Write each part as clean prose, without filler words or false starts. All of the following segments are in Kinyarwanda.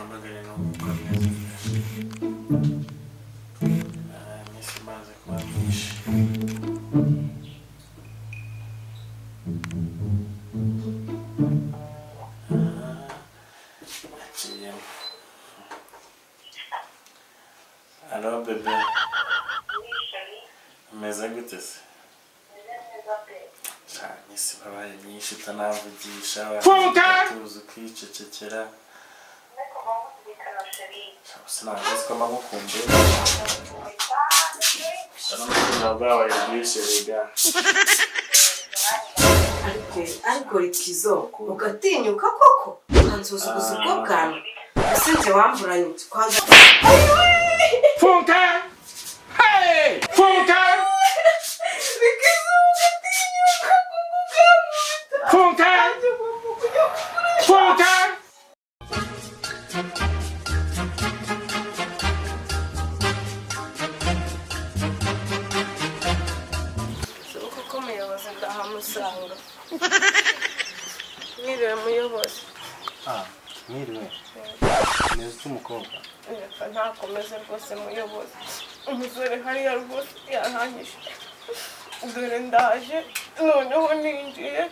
Mpamagare no gukora neza fresh. Ah, iminsi imaze kuba myinshi. Aciyemo. Allo bébé, umeze gute se? Sha, iminsi babaye myinshi utanavugisha, tuzi ukicecekera. Sha, sinavuze ko mbagukumbuye. Ndabona bwabaye bwinshi rega. Ariko Rikizo, ugatinyuka koko ukansuzuguza ubwo bwanwa? Ese njye wamburanye kwanza? Funke! Hey! Funke! Rikizo, ugatinyuka koko ukankubita? Funke! Funke! Kuko umuyobozi ndahamusanga. Mwiriwe muyobozi. Ah, mwiriwe. Neza ute umukobwa? Reka ntakomeze rwose muyobozi. Umusore hariya rwose yarangije. Dore ndaje noneho ninjiye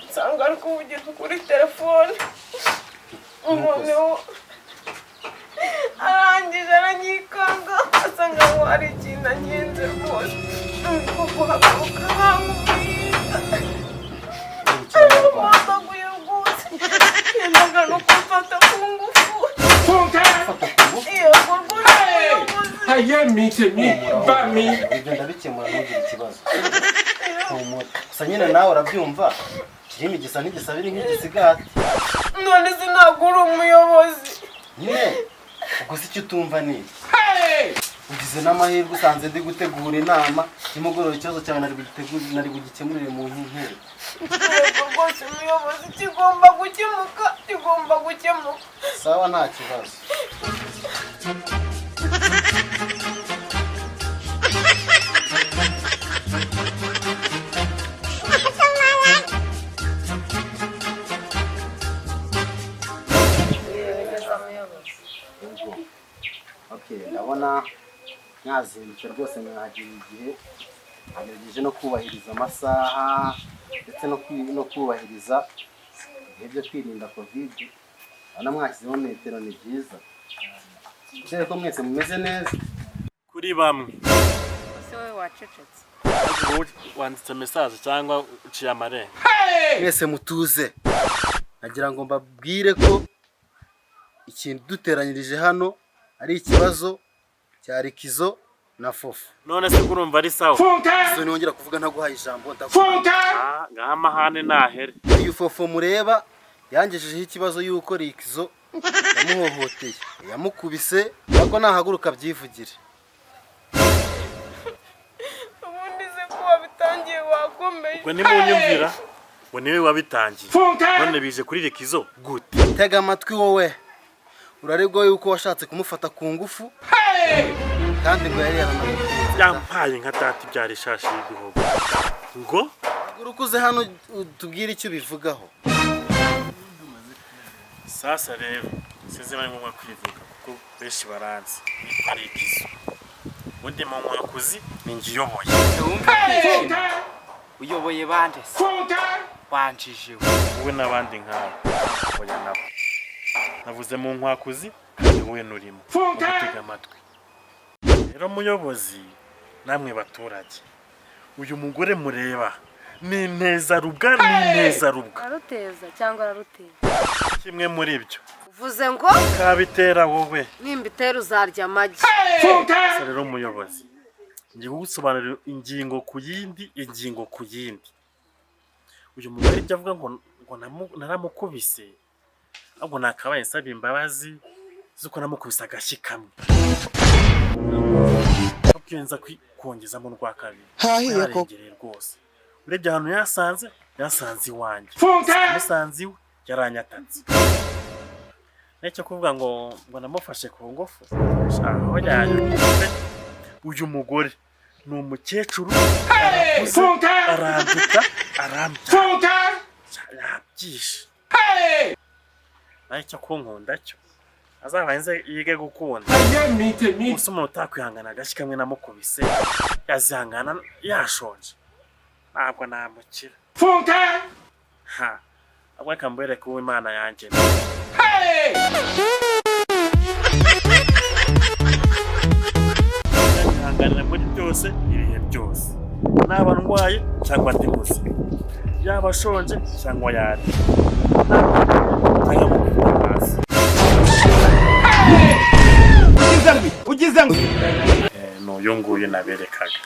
nsanga ari kuvugira kuri telefone, noneho arangije aranyikanga, asanga ngo hari ikintu anyenze rwose, niko guhaguruka bankubita. Bambaguye rwose, yendaga no kumfata ku ngufu. Funke! Yego rwose muyobozi. Ayé mi tèmi bá mi. Ibyo ndabikemura, ntugire ikibazo. Humura. Gusa nyine nawe urabyumva, kirimi gisa n'igisabiri nk'igisigati. None se ntabwo uri umuyobozi? Nyine ubwo se icyo utumva ni iki? Hey! Ugize n'amahirwe usanze ndi gutegura inama nimugoroba, ikibazo cyawe nari bugikemurire mu nkeri. Yego rwose umuyobozi, kigomba gukemuka, kigomba gukemuka. Sawa, nta kibazo. Neza muyobozi. Yego. Okay, ndabona mwazindutse rwose, mwahagira igihe, mwagerageje no kubahiriza amasaha ndetse no kubahiriza ibihe byo kwirinda COVID. Ndabona mwashyizeho metero, ni byiza. Nizere ko mwese mumeze neza. Kuri bamwe. Ese wowe wacecetse? Wowe wanditse message cyangwa uciye amarenga? Mwese mutuze. Nagira ngo mbabwire ko ikintu duteranyirije hano ari ikibazo cya Rikizo na Fofo. None se urumva ari sawa? Funke! So nongera kuvuga ntaguhaye ijambo, ndavuga. Funke! Ah, ngaha amahane nahere. Uyu Fofo mureba yangejejeho ikibazo y'uko Rikizo yamuhohoteye, yamukubise, ariko nahaguruka abyivugire. Ubundi se ko wabitangiye wakomeje? Ubwo nimunyumvira ngo niwe wabitangiye. Funke! None bije kuri Rikizo gute? Tega amatwi wowe. Uraregwa yuko washatse kumufata ku ngufu kandi ngo yari yaranagukunze. Yampaye nka data ibyara ishashi y'igihugu ngo Haguruka uze hano utubwire icyo ubivugaho. Sasa rero sinzi niba ari ngombwa kwivuga kuko benshi baranzi, nitwa Rikizo, ubundi mu nkwakuzi ni njye uyoboye. Funke! Uyoboye bande se? Funke! Wanjijiwe. Wowe n'abandi nkawe, oya, nabo navuze mu nkwakuzi kandi wowe nurimo. Funke! Gutega amatwi rero muyobozi, namwe baturage, uyu mugore mureba ni intezarubwa, ni intezarubwa. Araruteza cyangwa ararutera? Kimwe muri ibyo. Uvuze ngo? Kabitera wowe. Nimbitera uzarya amagi. Funke! Gusa rero muyobozi, ngiye kugusobanurira ingingo ku yindi, ingingo ku yindi. Uyu mugore ibyo avuga ngo naramukubise, ahubwo nakabaye nsaba imbabazi z'uko namukubise agashyi kamwe, ahubwo nza kongezamo urwa kabiri. Hahiye koko. Yarengereye rwose. Urebye ahantu yasanze, yasanze iwanjye. Funke! Musanze iwe yaranyatatse. Nicyo kuvuga ngo namufashe ku ngufu, aho yayo. Uyu mugore ni umukecuru, arakuze. Funke! Aranduta, arambya. Funke! Yabyishe. Naho icyo kunkunda cyo Azabanze yige gukunda. Ayé mi tèmi. Gusa umuntu utakwihangana agashyi kamwe namukubise, yazihangana yashonje? Ntabwo namukira. Fúnkẹ́. Ha, ahubwo reka mbereke uwo Imana yanjye. Hey! Nyihanganira muri byose, ibihe byose, naba ndwaye cyangwa ndi muzima, yaba ashonje cyangwa yarya, cyangwa mukubita hasi. Ugize ngo ugize ngo Ni uyu nguyu naberekaga.